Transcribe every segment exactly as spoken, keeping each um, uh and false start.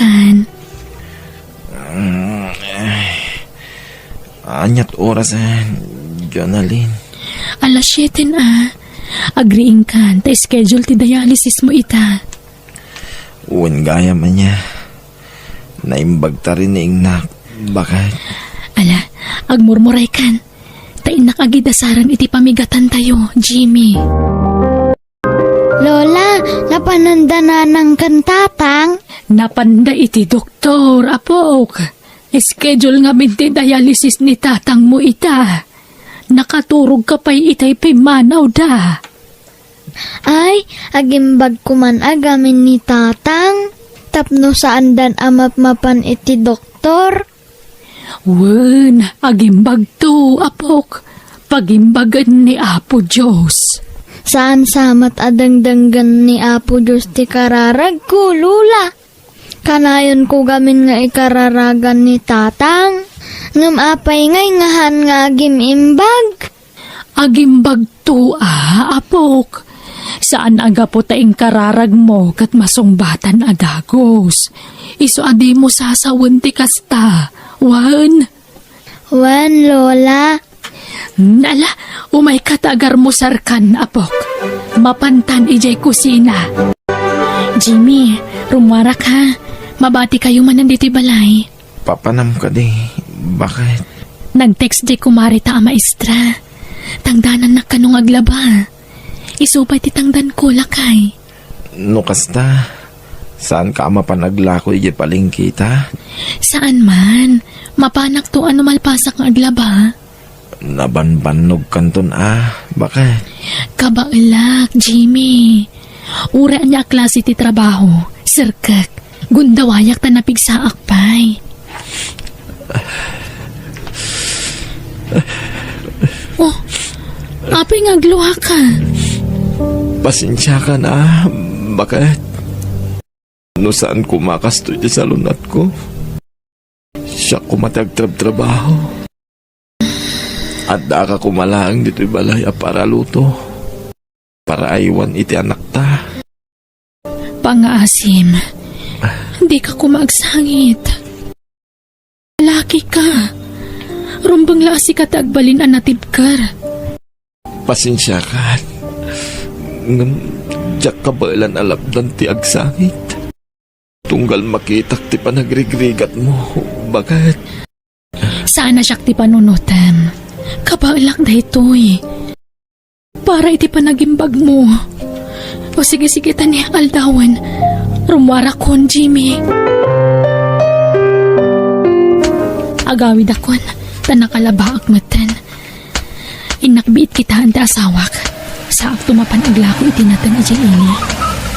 An? Mm, ay. Aniat oras, eh, Jonalyn? Alas siete na. Agriingkan, ta schedule ti dialysis mo ita. Wen gayam ania. Naimbag ta rin ni Ingnak. Bakit? Ala, agmurmuraykan. Ta innak agidasaran iti pamigatantayo, Jimmy. Lola, napananda nanang ken tatang? Napanda iti doktor, apok. Schedule ngamin ti dialysis ni tatang mo ita. Nakaturog ka pay itay pimmanawda. Ay, agimbag ko man a gamin ni tatang. Tapno saandan a mapmapan iti doktor. Wen, agimbagto, apok. Pagimbagen ni Apo Dios. Saan sa met a dengdenggen ni Apo Dios ti kararagko, Lola. Kanayonko gamin nga ikararagan ni tatang. Ngem apay ngay ngahan nga agim-imbag? Agimbagto a, apok. Saan a gapu ta inkararagmo ket masungbatan a dagus. Isu a dimo sasawen ti kasta. Wen? Wen, Lola. Nala, umayka ta agarmusarkan, apok. Mapantan idiay kusina. Jimmy, rummuarak ha. Mabatikayo manen ditoy balay. Papanam kadi? Bakit? Nag-text diay kumare ta a maestra. Tangdanannak kano nga aglaba. Isu pay ti tangdanko, lakay. No kasta, saanka a mapan aglako idiay palengke ta? Saan man. Mapanakto a no malpasak nga aglaba. Nabanbannogkanton a, bakit? Kabaelak, Jimmy. Uray ania a klase ti trabaho, serkek. Gundawayak ta napigsaak pay. Oh, apay nga agluaka? Pasensiakan a, bakit? No saan koma kastoy ti salunatko, siak koma ti agtrabtrabaho. Addaka koma laeng ditoy balay a para luto, para aywan iti anakta. Pangaasim, dika koma agsangit. Lakika. Rumbeng la a sika ti agbalin a natibker. Pasensiakan. Ngem diak kabaelan a lapdan ti agsangit. Tunggal makitak ti panagrigrigatmo, bakit? Saan a siak ti panunotem. Kabaelak daytoy. Para iti panagimbagmo. O sige, sige, ta ni aldawen. Rummuarakon, Jimmy. Agawidakon, ta nakalabaak metten. Innak biit kitaen ti asawak. Saakto mapan aglako iti nateng idiay ili.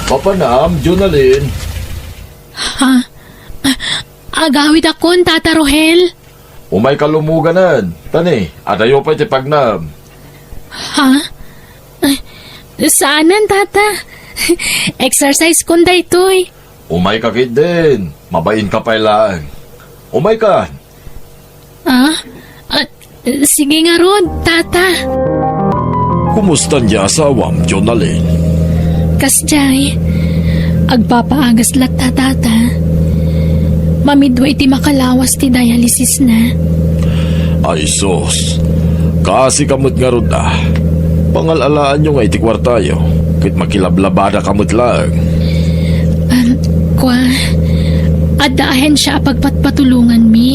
Papanam, Jonalyn. Ha? Agawidakon, Tata Rohel. Umayka lumuganen. Tani, adayo pay ti pagnem. Ha? Ay, saanen, Tata. Exercise kon daytoy. Umayka ketdin. Mabainka pay laeng. Umaykan. Ah? Ah, sige ngarud, Tata. Kumusta ti asawam, Jonalyn? Kasdiay, agpapaagas latta, Tata. Mamidwa iti makalawas ti dialysisna. Ay sus, kaasika met ngarud a. Pangal-alaanyo nga iti kuartayo, ket makilablabadaka met laeng. Am, kua, adda ahensia a pagpatpatulonganmi.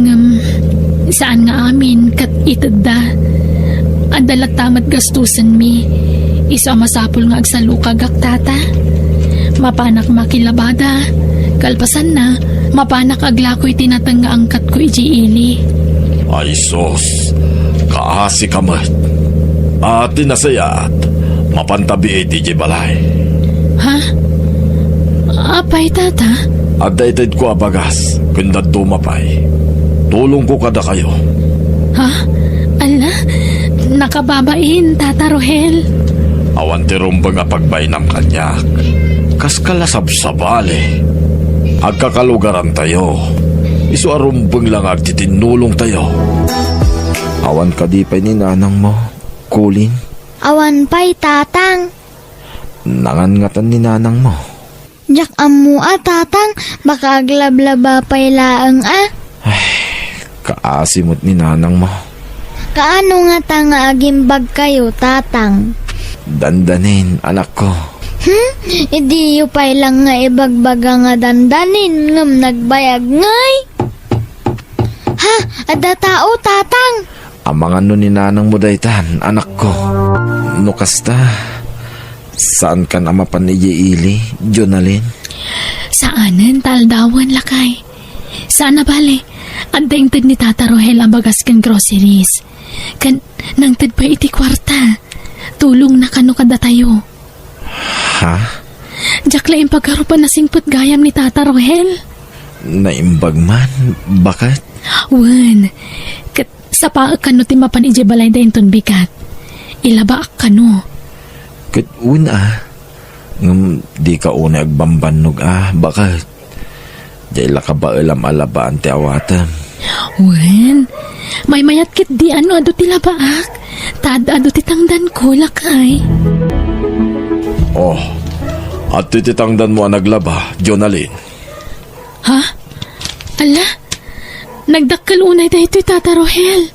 Ngem, saan nga amin ket itedda. Adda latta met gastusenmi. Isu a masapul nga agsalukagak, Tata. Mapanak makilabada. Kalpasanna, mapanak aglako iti nateng nga angkatko idiay ili. Ay sus, kaasika met. A, ti nasayaat, mapanta biit idiay balay. Ha? Apay, Tata? Adda itedko a bagas, ken dadduma pay. Tulongko kadakayo. Ha? Ala, nakababain, Tata Rohel. Awan ti rumbeng a pagbainam kaniak. Kaska la sabsabali. Agkakalugarantayo. Isu a rumbeng la nga agtitinnulongtayo. Awan kadi pay ni nanangmo, Colin? Awan pay, Tatang. Nangangatan ni nanangmo. Diak ammo a, Tatang, baka aglablaba pay laeng a. Ay, kaasi met ni nanangmo. Kaano ngata nga agimbagkayo, Tatang? Dandanin, anakko. Hmm? Idiyo pay lang nga ibagbaga nga dandanin, ngem nagbayag ngay? Ha? Adda tao, Tatang? Amangan no ni nanangmo daytan, anakko. No kasta, saankan a mapan idiay ili, Jonalyn? Saanen ta aldawen, lakay. Saan a bale, adda inted ni Tata Rohel a bagas ken groceries. Ken nangted pay iti kuarta. Tulongna kano kadatayo. Ha? Diak la impagarup a nasingpet gayam ni Tata Rohel. Naimbag man, baket? Wen, ket sapaek kano ti mapan idiay balayda inton bigat. Ilabaak kano. Ket wen a, ngem dika unay agbambannog a, baket? Diay la kabaelam a labaan ti awatem. Wen, maymayat ketdi a no adu ti labaak, ta ad-adu ti tangdanko, lakay. Oh, adtoy ti tangdanmo a naglaba, Jonalyn. Ha? Ala, nagdakkel unay daytoy, Tata Rohel.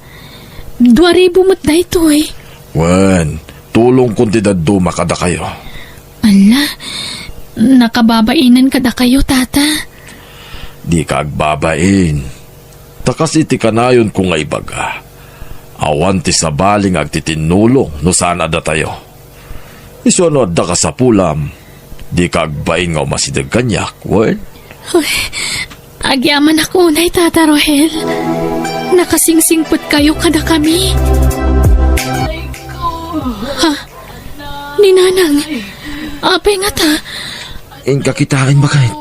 Dua ribu met daytoy. Wen, tulongkon ti dadduma kadakayo. Ala, nakababainen kadakayo, Tata. Dika agbabain. Ta kas iti kanayonko nga ibaga, awan ti sabali nga agtitinnulong no saan a datayo. Isu a no adda kasapulam, dika agbain nga umasideg kaniak, wen? Uy, agyamanak unay, Tata Rohel. Nakasingsingpetkayo kadakami. Ha? Ni Nanang, apay ngata? Inka kitaen, baket.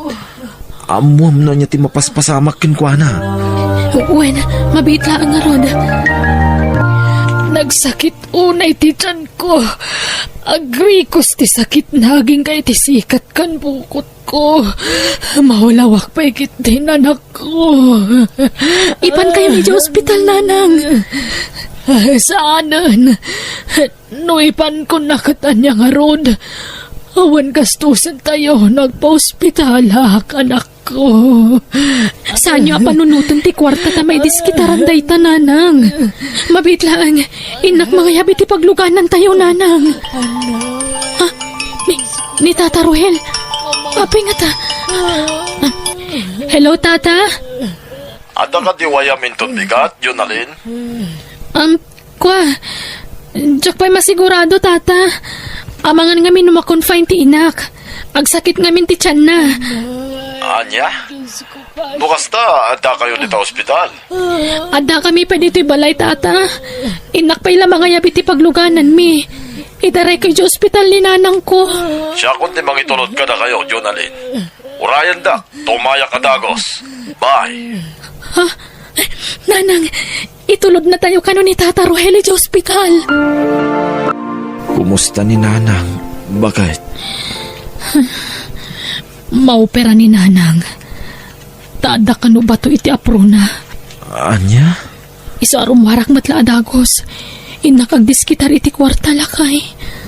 Ammoam no ania ti mapaspasamak kenkuana. Wen, mabiit laeng ngarud. Nagsakit unay ti tianko. Agrikos ti sakitna agingga iti sikat ken bukotko. Maulawak pay ketdi, nanakko. Ipankayon idiay ospital, Nanang. Saanen. No ipankon, ket ania ngarud? Awan gastusen tayo no agpaospitalak, anakko. Saanyo a panunoten ti kuarta ta maidiskitaran dayta, Nanang. Mabiit laeng, innak mangayab iti pagluganan tayo, Nanang. Ah, ni, ni Tata Rohel. Apay ngata? Ah, hello, Tata? Adda kadi wayam inton bigat, Jonalyn? Um, Kua, diak pay masigurado, Tata. Amangan ngamin no ma-confine ti inak. Agsakit ngamin ti tianna. Ania? No kasta, addakayo dita ospital? Addakami pay ditoy balay, Tata. Innak pay la mangayab iti paglugananmi. Idarayko idiay ospital ni nanangko. Siakon ti mangitulod kadakayo, Jonalyn. Urayendak, tumayak a dagus. Bye. Ha? Nanang, itulodna tayo kano ni Tata Rohel idiay ospital. Kumusta ni Nanang? Baket? Maopera ni Nanang. Ta adda kano bato iti aprona. Ania? Isu a rummuarak met la a dagus. Innak agdiskitar iti kuarta, lakay.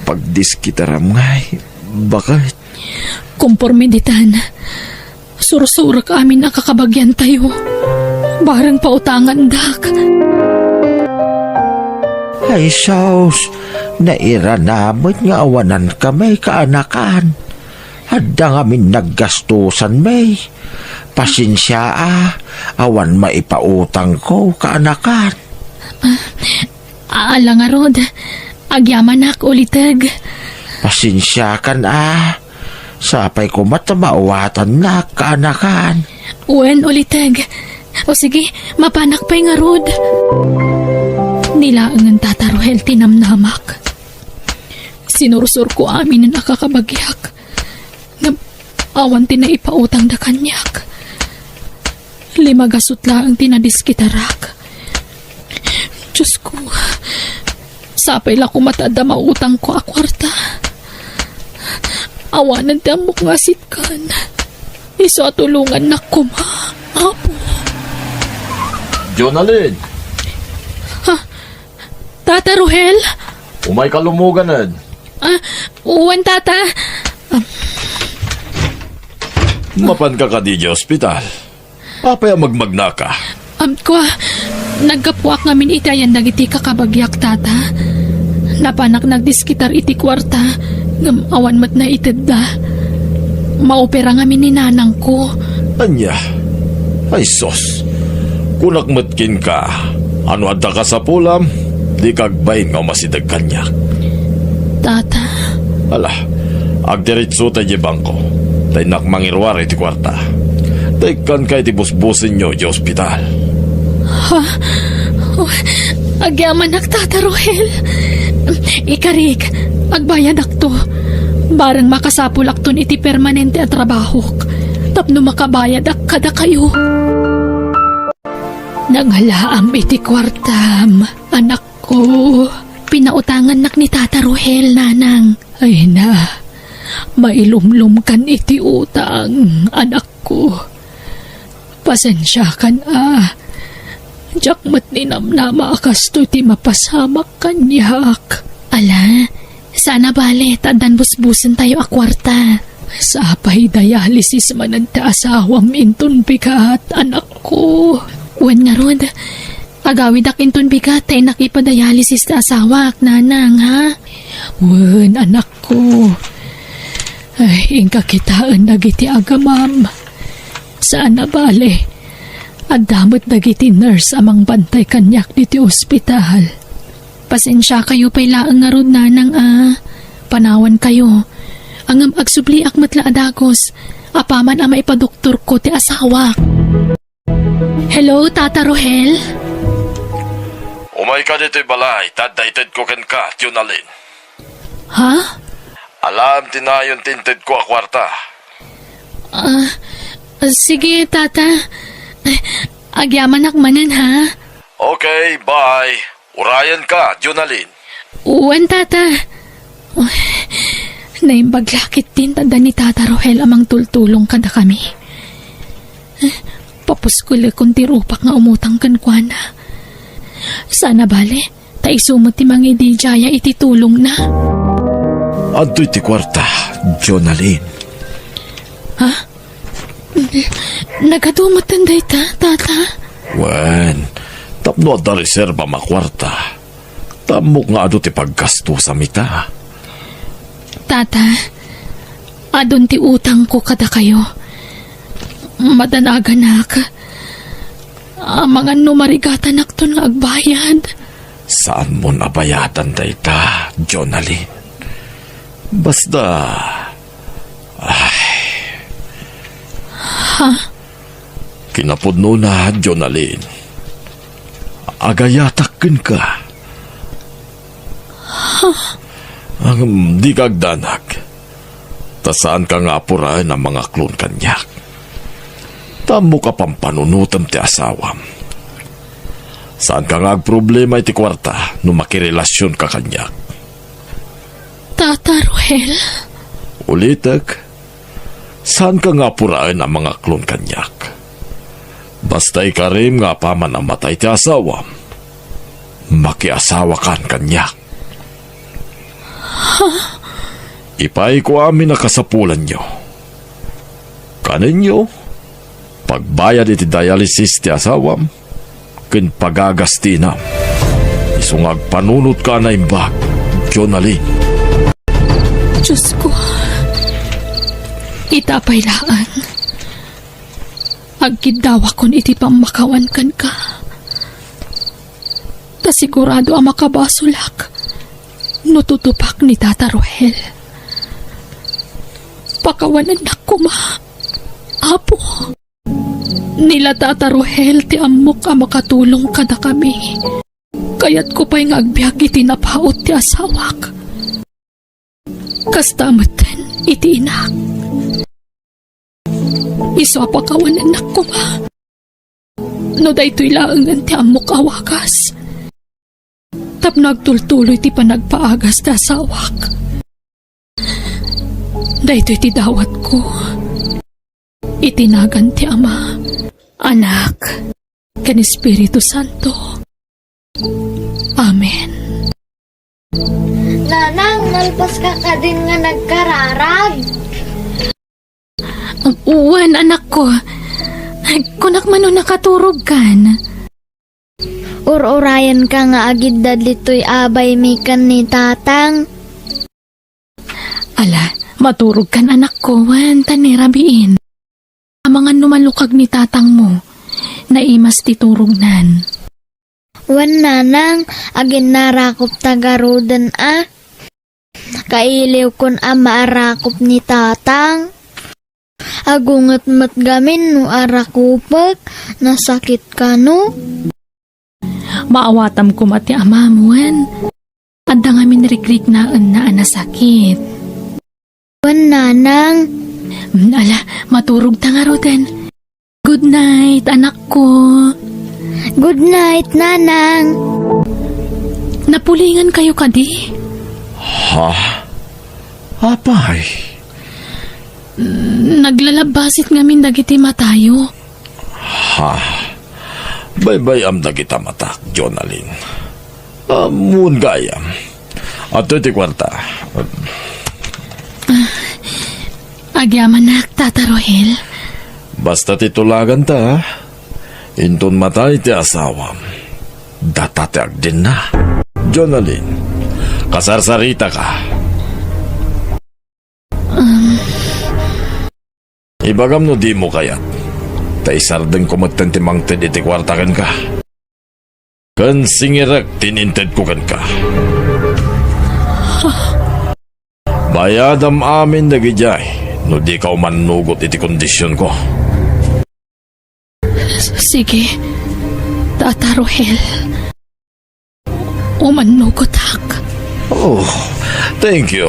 Pagdiskitaram ngay, baket? Komporme ditan, sursurek amin a kakabagiantayo. Bareng pautangandak. Ay, sus, nairana met nga awanankami, kaanakan. Adda ngamin naggastusanmi. Pasensia a, awan maipautangko, kaanakan. Ah, ala ngarud, agyamanak, uliteg. Pasensiakan a, sapay koma ta maawatannak, kaanakan. Wen, uliteg. O sige, mapanak pay ngarud. Ni laengen, Tata Rohel, ti namnamak. Sinursurko aminen a kakabagiak. Ngem awan ti naipautangda kaniak. Lima gasut laeng ti nadiskitarak. Diosko, sapay la koma ta adda mautangko a kuarta. Awanen ti ammok nga asitkan. Isu a tulongannak koma, Apo. Jonalyn! Ha? Tata Rohel? Umayka lumuganen. Ah, wen, Tata. Ah. Mapanka kadi idiay ospital? Apay a magmagnaka? Am, kua, naggapuak ngamin iti ayan dagiti kakabagiak, Tata. Napanak nagdiskitar iti kuarta, ngem awan met naitedda. Maopera ngamin ni nanangko. Ania? Ay sus, kunak met kenka, no adda kasapulam, dika agbain nga umasideg kaniak. Tata. Ala, agdiritsuta idiay bangko, ta innak mangiruar iti kuarta. Ta ikkanka iti busbusenyo idiay ospital. Ha? Oh, agyamanak, Tata Rohel. Ikarik, agbayadakto. Bareng makasapulakton iti permanente a trabahok tapno makabayadak kadakayo. Nangalaam iti kuartam, anakko. Pinautangannak ni Tata Rohel, nanang. Ay na, mailumlomkan iti utang, anakko. Pasensiakan a. Diak met ninamnama a kastoy ti mapasamak kaniak. Ala, saan a bale ta addan busbusentayo a kuarta. Sapay dialysis manen ti asawam inton bigat, anakko. Wen ngarud, agawidak inton bigat ta innak ipadialysis ti asawak, nanang, ha? Wen, anakko. Ay, inka kitaen dagiti agamam. Saan a bale, adda met dagiti nurse a mangbantay kaniak ditoy ospital. Pasensiakayo pay laeng ngarud, nanang, a. Panawankayo. Ngem agsubliak met la a dagus, apaman a maipadoktorko ti asawak. Hello, Tata Rohel? Umayka ditoy balay, ta adda itedko kenka, Jonalyn. Ha? Alaem ti nayon ti intedko a kuarta. Ah, sige, Tata. Agyamanak manen, ha? Okay, bye. Urayenka, Jonalyn. Wen, Tata. Naimbag la ketdin ta adda ni Tata Rohel a mangtultulong kadakami. Papuskolekon ti rupak nga umutang kenkuana. Saan a bale, ta isu met ti mangididiaya iti tulongna. Adtoy ti kuarta, Jonalyn. Ha? Nagadu metten dayta, Tata? Wen, tapno adda reserbam a kuarta, ta ammok nga adu ti paggastusam ita. Tata, adun ti utangko kadakayo. Madanaganak. Amangan no marigatanakton nga agbayad. Saanmon a bayadan dayta, Jonalyn. Basta, ay. Ha? Kinapudnona, Jonalyn, agayatak kenka. Ngem dika agdanag, ta saanka nga apuraen a mangaklon kaniak. Ta ammok a pampanunotem ti asawam. Saanka nga agproblema iti kuarta no makirelasionka kaniak. Tata Rohel? Ulitek, saanka nga apuraen a mangaklon kaniak. Basta ikarim nga apaman a matay ti asawam, makiasawakan kaniak. Ipaayko amin a kasapulanyo. Kanenyo, pagbayad iti dialysis ti asawam, ken pagagas ti inam. Isu nga agpanunotka a naimbag, Jonalyn. Diosko, ita pay laeng. Agkiddawakon iti pammakawan kenka. Ta sigurado a makabasolak no tutupak ni Tata Rohel. Pakawanennak koma, Apo. Ni la Tata Rohel ti ammok a makatulong kadakami. Kayatko pay nga agbiag iti napaut ti asawak. Kasta metten iti inak. Isu a pakawanennak koma no daytoy laengen ti ammok a wagas tapno agtultuloy ti panagpaagas ti asawak. Daytoy ti dawatko iti nagan ti Ama, Anak, ken Espiritu Santo. Amen. Nanang, nalpaska kadin nga nagkararag? Wen, anakko. Kunak man no nakaturogkan. Ur-urayenka nga agidda ditoy a baymi ken ni tatang. Ala, maturogkan, anakko, wen, ta ni rabiin. Amangan no malukag ni tatangmo, naimas ti turognan. Wen, nanang, aginnarakopta garuden a. Kailiwkon a maarakop ni tatang. Agunget met gamin no arakopek, nasakit kano? Maawatam koma ti amam, wen. Adda ngamin rikriknaenna a nasakit. Wen, nanang. Mm, ala, maturogta ngaruden. Good night, anakko. Good night, nanang. Napulingan kayo kadi? Ha? Apay? Naglalabbasit ngamin dagiti matayo. Ha? Baybay-am dagita matak, Jonalyn. Ammon gayam. Adtoy ti kuarta. Agyamanak, Tata Rohel. Basta ti tulaganta, inton matay ti asawam, data ti agdenna. Jonalyn, kasarsaritaka. Ibagam no dimo kayat, ta isardengko metten ti mangted iti kuarta kenka. Ken singirek ti inintedko kenka. Bayadam amin dagidiay no dika umannugot iti kondisionko. Sige, Tata Rohel. Umannugotak. Oh, thank you.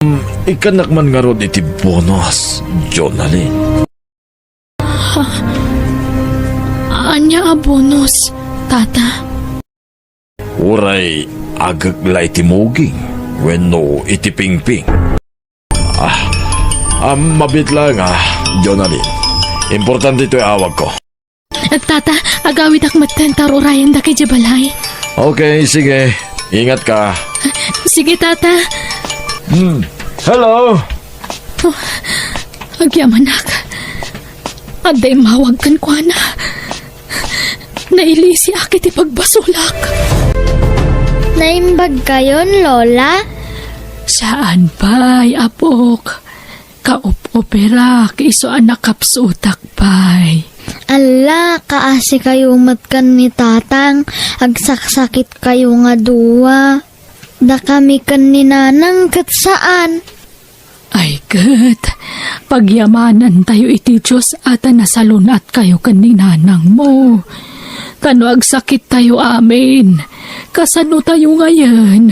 Mm, ikkannak man ngarud iti bonus, Jonalyn. Ha? Ania a bonus, Tata? Uray agek la iti muging wenno iti pingping. Ah, ah, mabiit laeng, ah, Jonalyn. Importante itoy awagko. Tata, agawidak metten ta ur-urayen dagiti balay. Okay, sige. Ingat ka. Sige, Tata. Hmm. Hello? Oh, agyamanak. Adda immawag kenkuana. Nailisiak iti pagbasolak. Naimbagkayon, Lola? Saan pay, apok. Kaup-uperak isu a nakapsutak pay. Alla, kaasi kayo met ken ni Tatang, agsaksakit kayo nga dua. Dakami ken ni Nanang ket saan. Ay ket, pagyamanantayo iti Dios a ta nasalun-at kayo ken ni Nanangmo. Ta no agsakit tayo amin, kasano tayo ngayen?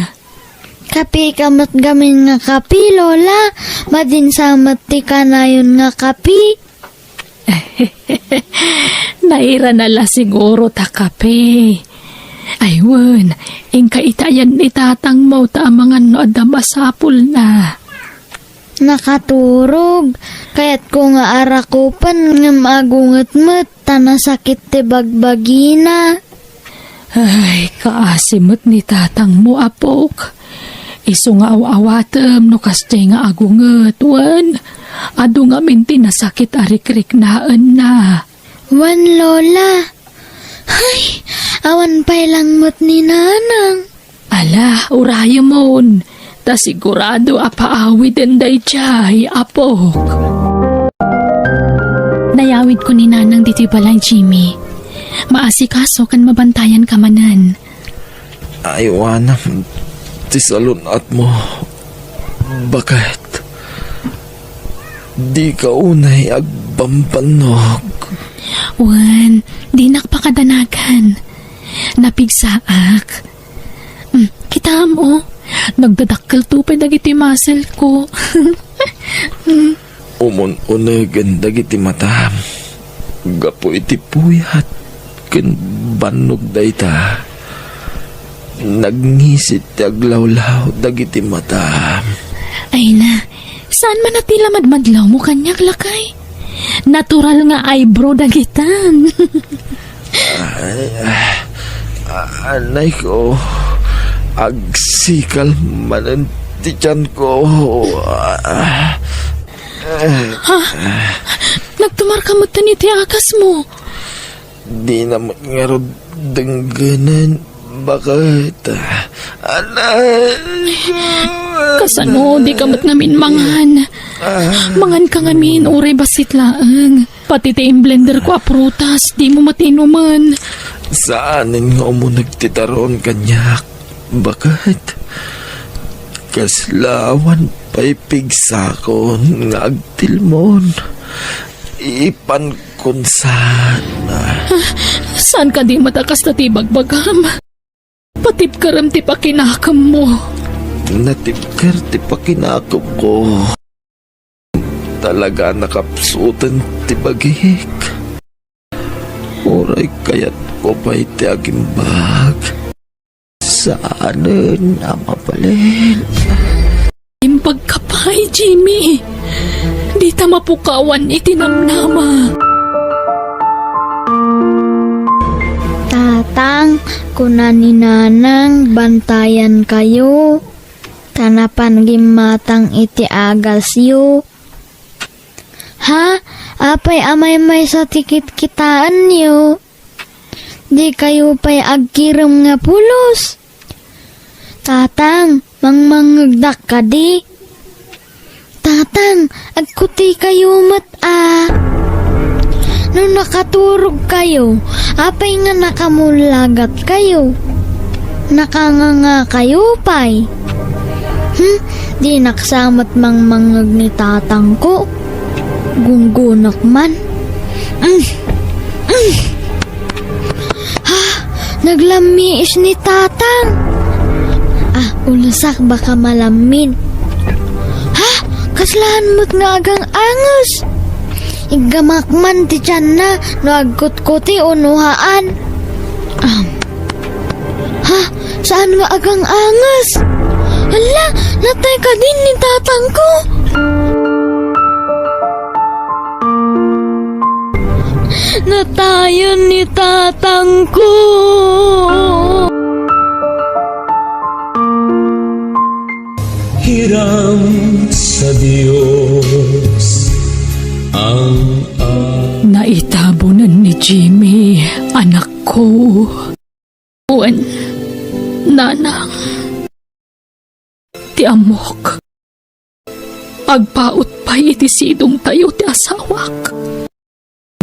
Kapi ka met gamin nga kapi, Lola. Madinsa met ti kanayon nga kapi. Nairana la siguro ta kape. Ay wen, inka itayan ni tatangmo ta amangan no adda masapulna. Nakaturog. Kayatko nga arakupen ngem agunget met ta nasakit ti bagbagina. Ay, kaasi met ni tatangmo, apok. Isu nga aw-awatem no kasdiay nga agunget, wen, adu ngamin ti nasakit a rikriknaenna. Wen, Lola. Ay, awan pay langmet ni Nanang. Ala, urayemon. Ta sigurado a paawiden daydiay, apok. Nayawidko ni Nanang ditoy balay, Jimmy. Maasikaso ken mabantayanka manen. Aywanam ti salun-atmo, baket. Dika unay agbambannog. Wen, dinak pakadanagan. Napigsaak. Mm, kitaem, oh. Nagdadakkelto pay dagiti muscle ko. Mm. Umun-unegen dagiti matam. Gapu iti puyat ken bannog dayta. Nagngisit ti aglawlaw dagiti matam. Ay na, saan man a ti la madmadlawmo kaniak, lakay? Natural nga eyebrow dagitan. Ay, ah, anay ko, agsikal manen ti tiyan ko. Ah. Ha? Nagtumarka metten iti agasmo? Dina met ngarud denggenen, baket. Anak! Kasano, dika met ngamin mangan? Manganka ngamin, uray bassit laeng. Pati ti imblenderko a prutas, dimo met inumen. Saanen nga umuneg ti taron kaniak, baket. Kasla awan pay pigsakon nga agtilmon. Ipankon sana. Saan kadi met a kasta ti ibagbagam? Patibkerem ti pakinakemmo. Natibker ti pakinakemko. Talaga a nakapsuten ti bagik. Uray kayatko pay ti agimbag. Saanen a mabalin. Imbagka pay, Jimmy. Dita mapukawan iti namnama. Tatang, kuna ni Nanang, bantayankayo, ta napan gimmatang iti agasyo. Ha? Apay a maymaysa ti kitkitaenyo? Dikayo pay agkirem nga pulos? Tatang, mangmangngegdak kadi? Tatang, agkutikayo met a. No nakaturogkayo, apay nga nakamullagatkayo? Nakangangakayo pay? Hmm, dinak sa met mangmangngeg ni tatangko. Gunggonak man. Mm. Mm. Ha? Naglammiis ni tatang. Ah, ulusak baka malammin. Ha? Kaslaan met nga agang-anges? Iggamak man ti tianna no agkutkuti o nuhaan. Ah. Ha? Saan nga agang-anges? Hala, natay kadin ni tatangko? Natayen ni tatangko. Hiram sa Dios ang a- Naitabonen ni Jimmy, anakko. Wen, nanang. Ti ammok, agpaut pay iti sidongtayo ti asawak.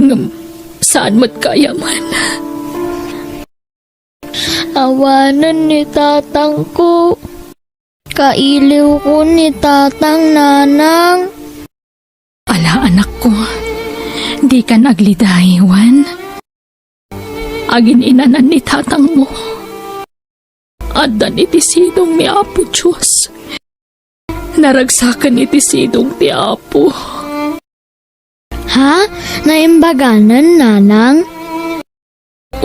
Ngem saan met gayam. Awanen ni tatangko. Kailiwko ni tatang, nanang. Ala, anakko, dikan agliday, wen. Agin-inanan ni tatangmo. Addan iti sidong ni Apo Dios. Naragsaken iti sidong ti Apo. Ha? Naimbaganen, nanang?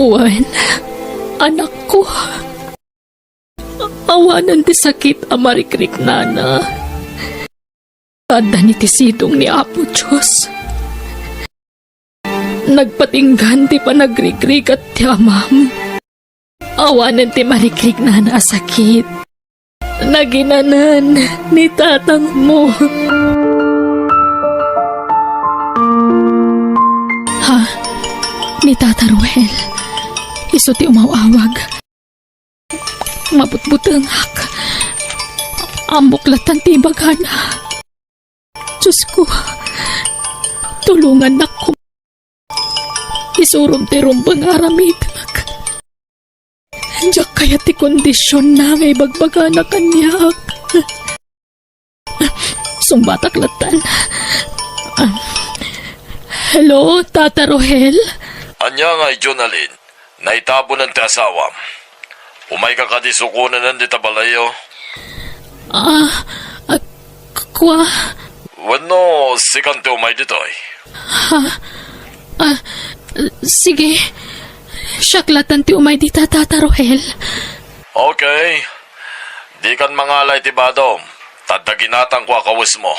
Wen, anakko. Awanen ti sakit a marikriknana. Addan iti sidong ni Apo Dios. Nagpatinggan ti panagrikrigat ti amam. Awanen ti marikriknana a sakit. Naginanan ni tatangmo. Ha? Ni Tata Ruel. Isu ti umaw-awag. Mabutbutengak. Ammok latta ti ibagana. Diosko, tulongannakon. Isurom ti rumbeng nga aramidek. Diak kayat ti kondisionna nga ibagbagana kaniak. Sungbatak lattan. Hello, Tata Rohel? Ania ngay, Jonalyn? Naitabonen ti asawam. Umayka kadi sukonen dita balayyo? Ah, ah, kua? Wenno, sikan ti umay ditoy? Ha? Ah, sige. Siak lattan ti umay dita, Tata Rohel. Okay. Dikan mangala iti badom, ta adda ginatangko a kawesmo.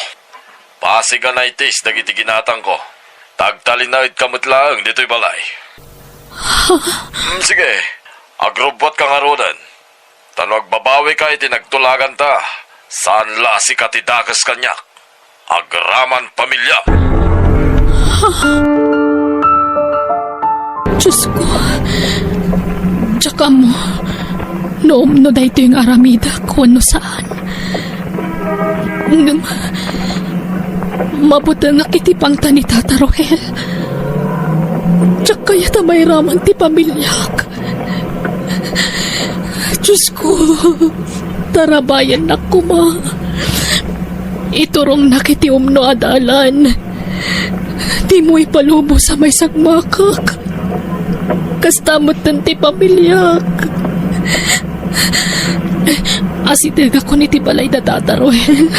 Pasig a naitis dagiti ginatangko, ta agtalinaedka met laeng ditoy balay. Mm, sige, agrubbuatka ngaruden. Ta no agbabawika iti nagtulaganta, saan la a sika ti dakes kaniak. Agraman pamilya. Diyos ko, diak ammo no umno daytoy nga aramidak wenno saan. Ngem, mabutengak iti pangta ni Tata Rohel. Diak kayat a mairaman ti pamiliak. Diyos ko, tarabayannak koma. Iturongnak iti umno a dalan. Dimo ipalubos a maisagmakak. Kasta metten ti pamiliak. Asidegakon iti balay da Tata Rohel.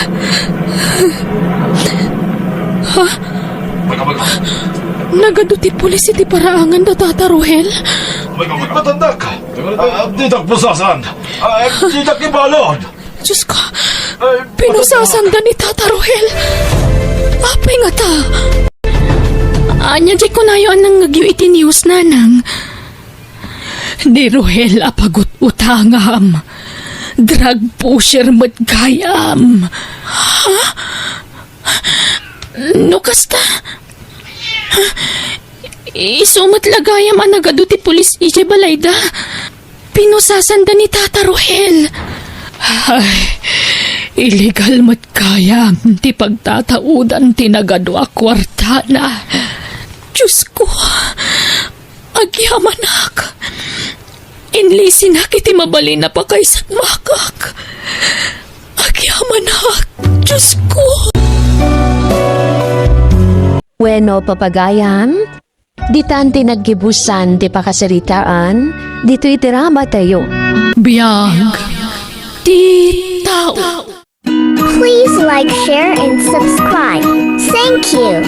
Ha? Nagadu ti pulis iti paraangan da Tata Rohel? Di patandak. Ah, didak pusasan. Ah, didak ibalon. Diyos ko, pinusasanda ni Tata Rohel. Apay ngata? Ania di kunayo a nangngegyo iti news, nanang? Ni Rohel a pagut-utangam. Drug pusher met gayam. Ha? No kasta? Isu met la gayam a nagadu ti pulis idiay balayda. Pinusasanda ni Tata Rohel. Ay, illegal met gayam ti pagtataudan ti nagadu a kuartana. Diyos ko, agyamanak. Inlisinak iti mabalin a pakaisagmakak. Agyamanak, Diyos ko. Wenno, papagayam, ditan ti naggibusan ti pakasaritaan ditoy ti dramatayo. Biag ti tao. Please like, share, and subscribe. Thank you.